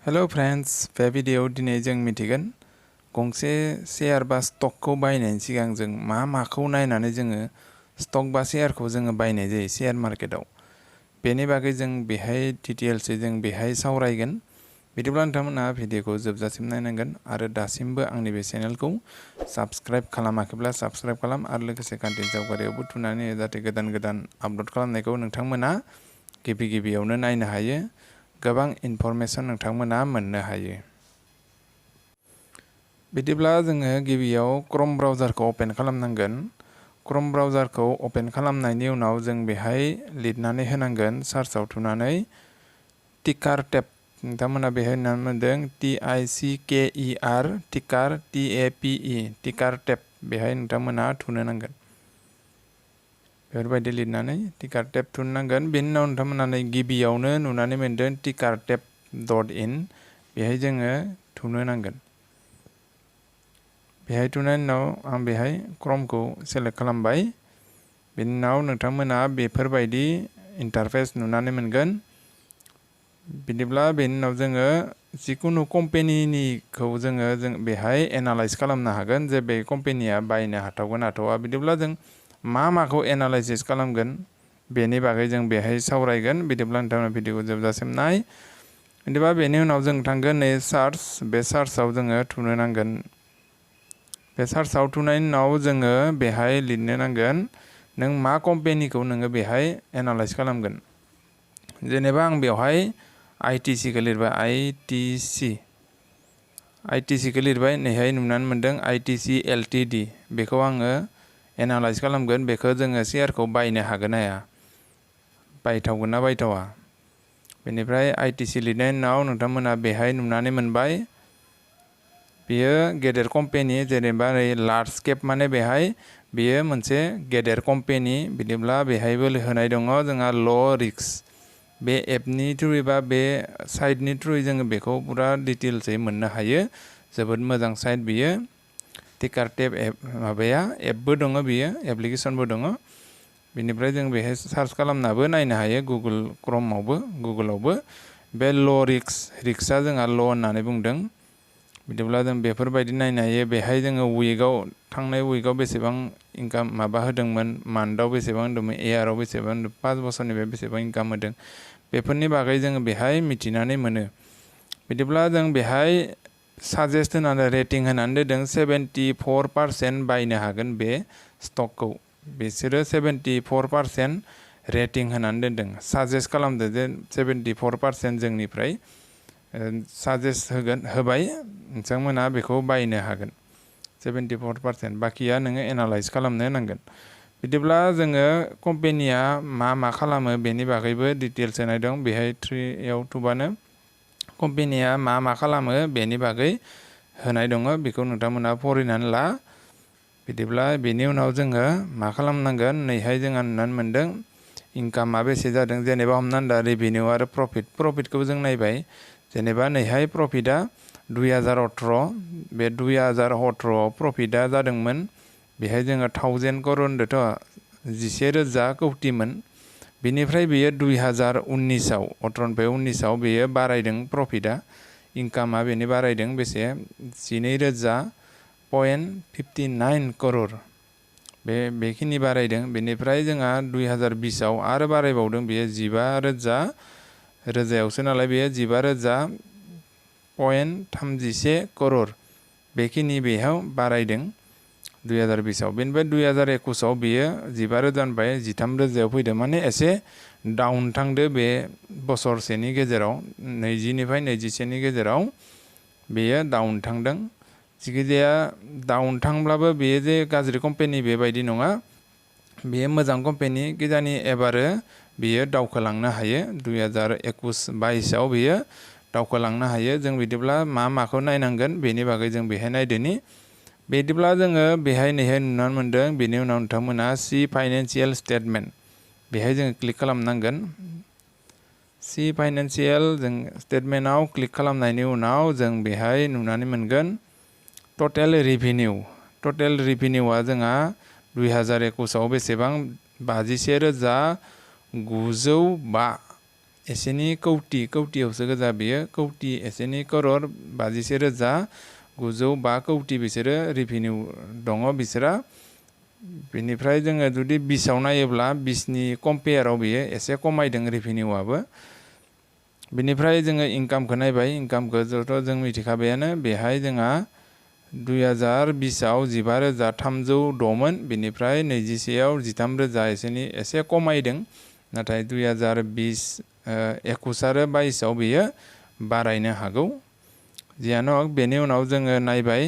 Hello friends, बे video दिनै जों मिथिगोन गंसे शेयार बा स्टक को बायनायनि सिगां जों माखौ नायनानै जोङो स्टक बा शेयार को जोङो बायनाय जायो शेयार मार्केटआव। बेनि बागै जों बेहाय डिटेल्सै जों बेहाय सावरायगोन। बिदिब्ला नोंथांमोना भिडियोखौ जोबजासिम नायनांगोन आरो दासिमबो आंनि बे चेनेलखौ साबस्क्राइब खालामाखैब्ला साबस्क्राइब खालाम आरो लोगोसे कन्टेन्ट सावगारियावबो थुनानै जाहाथे गोदान गोदान आपल'ड खालामनायखौ नोंथांमोना गिबियावनो नायनो हायो। गोबां इनफरमेशन नोंथांमोना मोननो हायो। बिदिब्ला जोङो गिबियाव क्रोम ब्राउजारखौ ओपन खालामनांगोन। क्रोम ब्राउजारखौ ओपन खालामनायनि उनाव जों बेहाय लिरनानै होनांगोन सार्चआव थुनानै टिकार टेप। नोंथांमोना बेहाय नुनो मोनदों TICKER टिकार TAPE टिकार टेप। बेहाय नोंथांमोना थुनो नांगोन। बेफोरबायदि लिरनानै टिकार टेप थुनो नांगोन। बेनि उनाव नोंथांमोना गिबियावनो नुनानै मोनदों tikartep.in। बेहाय जोङो थुनो नांगोन। बेहाय थुनायनि उनाव आं बेहाय क्रोमखौ सेलेक्ट खालामबाय। बेनि उनाव नोंथांमोना बेफोरबायदि इन्टारफेस नुनानै मोनगोन। बिदिब्ला बेनि उनाव जोङो जिकुनु कम्पेनिनिखौ जों बेहाय एनालाइज खालामनो हागोन जे बे कम्पेनिया बायनो हाथावगोन हाथावा। बिदिब्ला जों माखौ एनालाइसिस खालामगोन बेनि बागै जों बेहाय सावरायगोन। बिदिब्ला नोंथांमोना भिडियोखौ जोबजासिम नाय। बिदिबा बेनि उनाव जों थांगोन नै सार्च। बे सार्चआव जोङो थुनो नांगोन। बे सार्चआव थुनायनि उनाव जोङो बेहाय लिरनो नांगोन नों मा कम्पेनिखौ नोङो बेहाय एनालाइज खालामगोन। जेनेबा आं बेवहाय ITC खौ लिरबाय ITC खौ लिरबाय। नैहाय नुनानै मोनदों ITC LTD। बेखौ आङो एनालाइज खालामगोन। बेखौ जोङो शेयारखौ बायनो हागोन हाया, बायथावगोन ना बायथावा। बेनिफ्राय ITC लिरनायनि उनाव नोंथांमोना बेहाय नुनानै मोनबाय बेयो गेदेर कम्पेनि। जेनेबा लार्ज केप माने बेहाय बेयो मोनसे गेदेर कम्पेनि। बिदिब्ला बेहायबो होनाय दङ जोंहा ल' रिस्क। बे एपनि थ्रुयै बा बे साइटनि थ्रुयै जोङो बेखौ पुरा डिटेल्सै मोननो हायो। जोबोद मोजां साइट बियो। टिकार टेप एप माबाया एपबो दङ, बियो एप्लिकेसनबो दङ। बेनिफ्राय जों बेहाय सार्च खालामनाबो नायनो हायो गुगोलावबो। बे ल' रिस्कआ जोंहा ल' होननानै बुंदों। बिदिब्ला जों बेफोरबायदि नायनो हायो। बेहाय जोङो थांनाय उइकआव बेसेबां इनकाम होदोंमोन, मान्थआव बेसेबां होदोंमोन, इयाराव बेसेबां, 5 बोसोरनिफ्राय बेसेबां इनकाम होदों, बेफोरनि बागै जोङो बेहाय मिथिनानै मोनो। बिदिब्ला जों बेहाय साजेस्ट होनानै रेटिं होनानै दोनदों 74% बायनो हागोन बे स्टकखौ। बिसोरो 74% रेटिं होनानै दोनदों। साजेस्ट खालामदों जे 74% जोंनिफ्राय साजेस्ट होबाय नोंथांमोना बेखौ बायनो हागोन 74%। बाखिया नोङो एनालाइज खालामनो नांगोन। बिदिब्ला जोङो कम्पेनिया मा खालामो बेनि बागैबो डिटेल्स होनाय दं। बेहाय 3 थुबानो कम्पेनिया मा खालामो बेनि बागै होनाय दङ। बेखौ नोंथांमोना फरायनानै ला। बिदिब्ला बेनि उनाव जोङो मा खालामनांगोन, नैहाय जोंहा नुनानै मोनदों इनकामा बेसे जादों। जेनेबा हमनानै ला रेभिनिउ आरो प्रफिटखौ जों नायबाय। जेनेबा नैहाय प्रफिटआ 2018। बे 2018 प्रफिटआ जादोंमोन बेहाय जोङो 1000 करोड़ होनदोंथ' 11,000 कौटिमोन। बेनिफ्राय बेयो 2019आव 18 बेयो बारायदों प्रफिटआ। इनकामा बेनि बारायदों बेसे 12,000.59 करोड़। बेखिनि बारायदों। बेनिफ्राय जोंहा 2020आव आरो बारायबावदों। बेयो 15,000 नालाय बेयो 15,000.31 करोड़। बेखिनि बेयाव बारायदों 2020आव। बेनिफ्राय 2021आव बेयो 15,000निफ्राय 13,000 फैदों। माने एसे डाउन थांदो बे बोसोरसेनि गेजेराव 20निफ्राय 21नि गेजेराव बेयो डाउन थांदों। जिखिजाया डाउन थांब्लाबो बेयो जे गाज्रि कम्पेनि बेबायदि नङा। बेयो मोजां कम्पेनि। किजानि एबारो बेयो दावखोलांनो हायो। 2021-22आव बेयो दावखोलांनो हायो। जों बिदिब्ला माखौ नायनांगोन बेनि बागै जों बेहाय नायदोनि। बिदिब्ला जोङो बेहाय नैहाय नुनानै मोनदों। बेनि उनाव नोंथांमोना सी फाइनान्सियेल स्टेटमेन्ट बेहाय जोङो क्लिक खालामनांगोन। सी फाइनान्सियेल जों स्टेटमेन्टआव क्लिक खालामनायनि उनाव जों बेहाय नुनानै मोनगोन टटेल रिभिनिउआ जोंहा 2021आव बेसेबां 51,905 एसेनि कौटियावसो गोजा बेयो कौटि एसेनि करर 52,905 कौटि बिसोरो रेभिनिउ दङ बिसोरा बिनिफ्राय जोङो जुदि 20 आव नायोब्ला 20 नि कम्पेयाराव बेयो एसे खमायदों रेभिनिउआबो बिनिफ्राय जोङो इनकामखौ नायबाय इनकामखौ जों मिथिखाबायानो बेहाय जोंहा 2020 आव 15,306 मोन बिनिफ्राय 21 आव 13,000 एसेनि एसे खमायदों नाथाय 2020 21 आरो 22 आव बेयो बारायनो हागौ जियानो हक बेनि उनाव जोङो नायबाय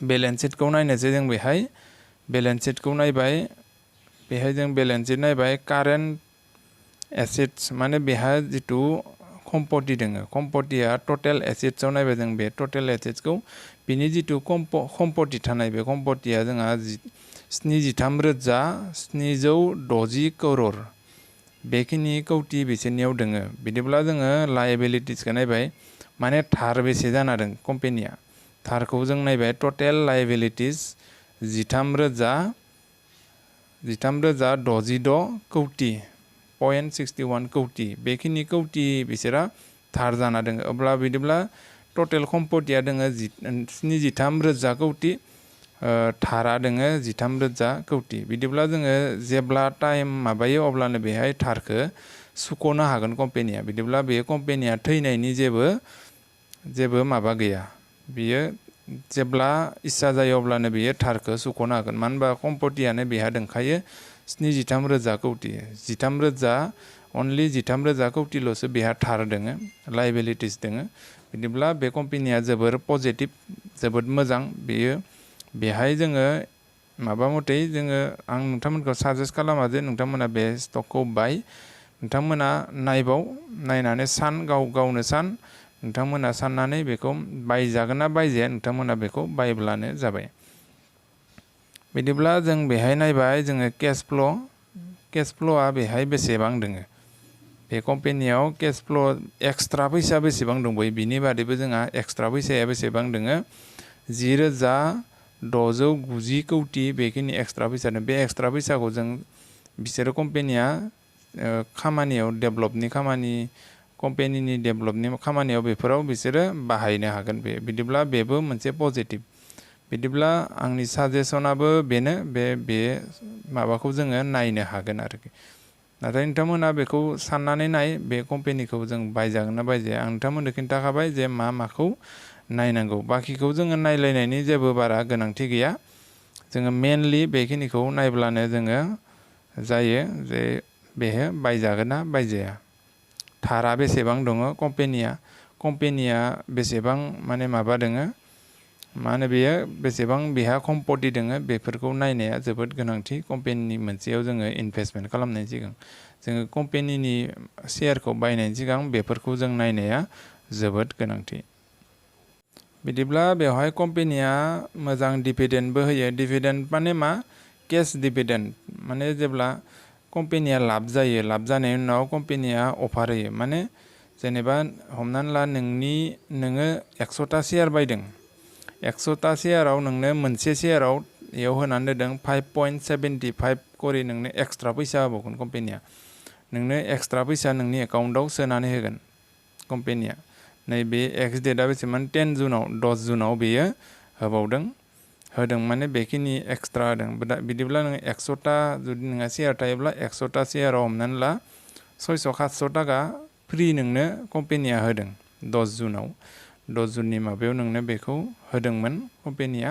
बेलेन्स शीटखौ नायनोसै जों बेहाय बेलेन्स शीटखौ नायबाय बेहाय जों बेलेन्स शीट नायबाय कारेन्ट एसेट्स माने बेहा जितु सम्पति दङ सम्पतिया टटेल एसेट्सआव नायबाय जों बे टटेल एसेट्सखौ बिनि जितु सम्पति थानाय बे सम्पतिया जोंहा 73,760 करोड़ बेखिनि कौटि बिसोरनियाव दोङो बिदिब्ला जोङो लायबिलिटिसखौ नायबाय माने थार बेसे जाना दं कम्पानिया थारखौ जों नायबाय टटेल लायबिलिटिस 13,066 कौटि 0.61 कौटि बेखिनि कौटि बिसोरा थार जाना दङ अब्ला बिदिब्ला टटेल सम्पतिया दोङो 73,000 कौटि थारा दोङो 13,000 कौटि बिदिब्ला जोङो जेब्ला टाइम माबायो अब्लानो बेहाय थारखौ सुख'नो हागोन कम्पानिया बिदिब्ला बे कम्पानिया थैनायनि जेबो माबा गैया बियो जेब्ला इच्छा जायो अब्लानो बियो थारखौ सुख'नो हागोन मानो होनबा सम्पतियानो बेहा दंखायो 73,000 कौटि 13,000 अनलि 13,000 कौटिल'सो बेहा थार दोङो लायबिलिटिस दोङो बिदिब्ला बे कम्पानिया जोबोर पजिटिभ जोबोद मोजां बेयो बेहाय जोङो माबा मथे जोङो आं नोंथांमोनखौ साजेस्ट खालामा जे नोंथांमोना बे स्टकखौ बाय नोंथांमोना नायनानै गावनो सान नोंथांमोना साननानै बेखौ बायजागोन ना बायजाया नोंथांमोना बेखौ बायब्लानो जाबाय बिदिब्ला जों बेहाय नायबाय जोङो केश फ्ल'आ बेहाय बेसेबां दोङो बे कम्पानियाव केश फ्ल' एक्सट्रा फैसा बेसेबां दंबायो बिनि बादैबो जोंहा एक्सट्रा फैसाया बेसेबां दोङो 10,690 कौटि बेखिनि एक्सट्रा फैसा दं बे एक्सट्रा फैसाखौ जों बिसोरो कम्पानिया खामानियाव डेभलपनि खामानि कम्पानिनि डेभलपनि खामानियाव बेफोराव बिसोरो बाहायनो हागोन बिदिब्ला बेबो मोनसे पजिटिभ बिदिब्ला आंनि साजेसनाबो बेनो बे माबाखौ जोङो नायनो हागोन आरोखि नाथाय नोंथांमोना बेखौ साननानै नाय बे कम्पानिखौ जों बायजागोन ना बायजाया आं नोंथांमोननो खिन्थाखाबाय जे माखौ नायनांगौ बाखिखौ जोङो नायलायनायनि जेबो बारा गोनांथि गैया जोङो मेनलि बेखिनिखौ नायब्लानो जोङो जायो जे बेयो बायजागोन ना बायजाया थारा बेसेबां दङ कम्पानिया बेसेबां माने माबा दोङो मा होनो बेयो बेसेबां बेहा सम्पति दोङो बेफोरखौ नायनाया जोबोद गोनांथि कम्पानिनि मोनसेयाव जोङो इनभेस्टमेन्ट खालामनायनि सिगां जोङो कम्पानिनि शेयारखौ बायनायनि सिगां बेफोरखौ जों नायनाया जोबोद गोनांथि बिदिब्ला बेवहाय कम्पानिया मोजां डिभिडेन्डबो होयो डिभिडेन्ड माने मा कैश डिभिडेन्ड माने जेब्ला कम्पानिया लाब जायो लाब जानायनि उनाव कम्पानिया अफार होयो माने जेनेबा हमनानै ला नोङो 100टा शेयार बायदों 100टा शेयाराव नोंनो मोनसे शेयाराव इयाव होनानै होदों 5.75 करि नोंनो एक्सट्रा फैसा होबावगोन कम्पानिया नोंनो एक्सट्रा फैसा नोंनि एकाउन्टाव सोनानै होगोन कम्पानिया नैबे एक्स डेटआ बेसेबां 10 जुनाव बेयो होदों माने बेखिनि एक्सट्रा होदों बिदिब्ला नोङो 100टा जुदि नोंहा शेयार थायोब्ला 100टा शेयाराव हमनानै ला 600-700 थाखा फ्रि नोंनो कम्पानिया होदों 10 जुननि माबायाव नोंनो बेखौ होदोंमोन कम्पानिया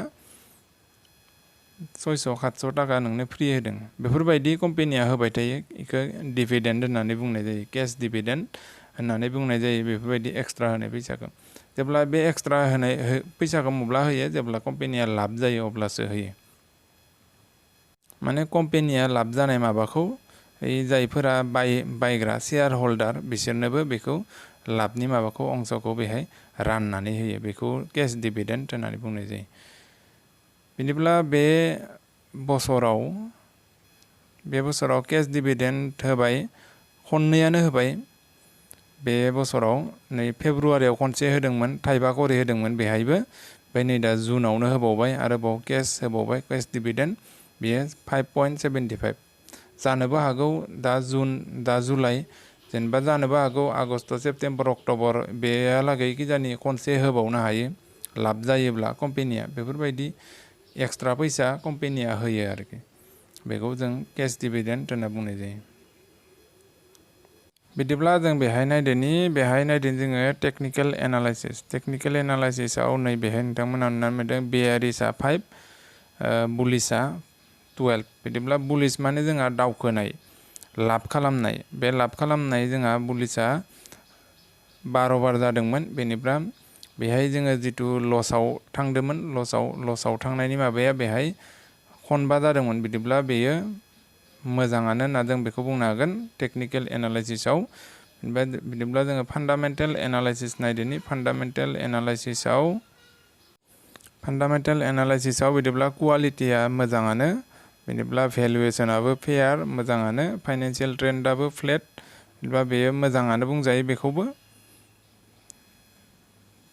600-700 थाखा नोंनो फ्रि होदों बेफोरबायदि कम्पानिया होबाय थायो बेखौ डिभिडेन्ड होननानै बुंनाय जायो कैश डिभिडेन्ड होननानै बुंनाय जायो बेफोरबायदि एक्सट्रा होनाय फैसाखौ जेब्ला बे एक्सट्रा होनाय फैसाखौ मब्ला होयो जेब्ला कम्पानिया लाब जायो अब्लासो होयो माने कम्पानिया लाब जानाय माबाखौ जायफोरा बायग्रा शेयार हल्डार बिसोरनोबो बेखौ लाबनि माबाखौ अंशखौ बेहाय राननानै होयो बेखौ कैश डिभिडेन्ड होननानै बुंनाय जायो बिदिब्ला बे बोसोराव कैश डिभिडेन्ड होबाय खननैयानो होबाय बे बोसोराव नै फेब्रुवारियाव खनसे होदोंमोन 2 करि होदोंमोन बेहायबो ओमफ्राय नै दा जुनावनो होबावबाय आरोबाव कैश डिभिडेन्ड बेयो 5.75 जानोबो हागौ दा जुलाइ जेनेबा जानोबो हागौ आगष्ट सेप्तेम्बर अक्ट'बर बेहालागै किजानि खनसे होबावनो हायो लाब जायोब्ला कम्पेनिया बेफोरबायदि एक्सट्रा फैसा कम्पेनिया होयो आरोखि बेखौ जों केश डिभिडेन्ड होनना बुंनाय जायो। बिदिब्ला जों बेहाय नायदों जोङो टेक्निकेल एनालाइसिसआव नैबेहाय नोंथांमोना नुनो मोनदों बेयारिसआ 5 बुलिसआ 12 बिदिब्ला बुलिस माने जोंहा दावखोनाय लाब खालामनाय बे लाब खालामनाय जोंहा बुलिसआ 12 बार जादोंमोन बेनिफ्राय बेहाय जोङो जितु लसआव थांदोंमोन लसआव थांनायनि माबाया बेहाय खनबा जादोंमोन बिदिब्ला बेयो मोजाङानो होनना जों बेखौ बुंनो हागोन टेक्निकेल एनालाइसिसआव। बिदिब्ला जोङो फान्डामेन्टेल एनालाइसिस नायदोनि फान्डामेन्टेल एनालाइसिसआव बिदिब्ला कुवालिटिया मोजाङानो बिदिब्ला भेलुएसनाबो फेयार मोजाङानो फाइनान्सियेल ट्रेन्डआबो फ्लेट बिदिब्ला बेयो मोजाङानो बुंजायो बेखौबो।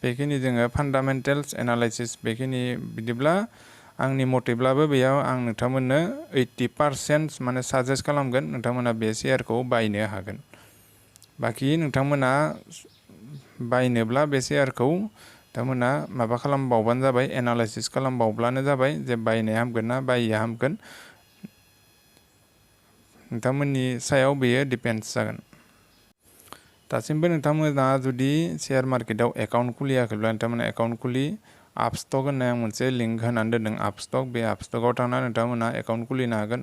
बेखिनि जोङो फान्डामेन्टेल्स एनालाइसिस बेखिनि बिदिब्ला आंनि मथेब्लाबो बेयाव आं नोंथांमोननो 80% माने साजेस्ट खालामगोन नोंथांमोना बे शेयारखौ बायनो हागोन। बाखि नोंथांमोना बायनोब्ला बे शेयारखौ नोंथांमोना माबा खालामबावबानो जाबाय एनालाइसिस खालामबावब्लानो जाबाय जे बायनाया हामगोन ना बायिया हामगोन नोंथांमोननि सायाव बेयो डिपेन्डस जागोन। दासिमबो नोंथांमोना जुदि शेयार मार्केटआव एकाउन्ट खुलियाखैब्ला नोंथांमोना एकाउन्ट खुलि आपस्टक होननाय आं मोनसे लिंक होनानै दोनदों आपस्टक बे आपस्टकआव थांनानै नोंथांमोना एकाउन्ट खुलिनो हागोन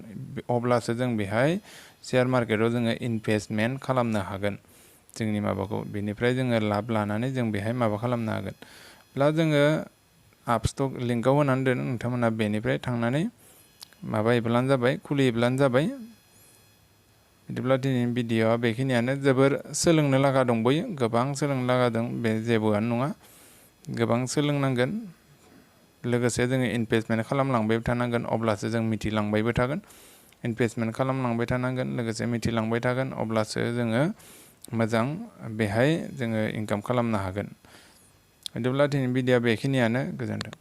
अब्लासो जों बेहाय शेयार मार्केटआव जोङो इनभेस्टमेन्ट खालामनो हागोन जोंनि माबाखौ बेनिफ्राय जोङो लाब लानानै जों बेहाय माबा खालामनो हागोन ब्ला जोङो आपस्टक लिंकआव होनानै दोन नोंथांमोना बेनिफ्राय थांनानै माबायोब्लानो जाबाय खुलियोब्लानो जाबाय। बिदिब्ला दिनैनि भिडिअ'आ बेखिनियानो जोबोर सोलोंनो लागा दंबोयो गोबां सोलोंनो लागा दं बे जेबोआनो नङा गोबां सोलोंनांगोन लोगोसे जोङो इनभेस्टमेन्ट खालामलांबाय थानांगोन अब्लासो जों मिथिलांबायबो थागोन इनभेस्टमेन्ट खालामलांबाय थानांगोन लोगोसे मिथिलांबाय थागोन अब्लासो जोङो मोजां बेहाय जोङो इनकाम खालामनो हागोन। बिदिब्ला दिनैनि भिडिअ'आ बेखिनियानो गोजोन्थों।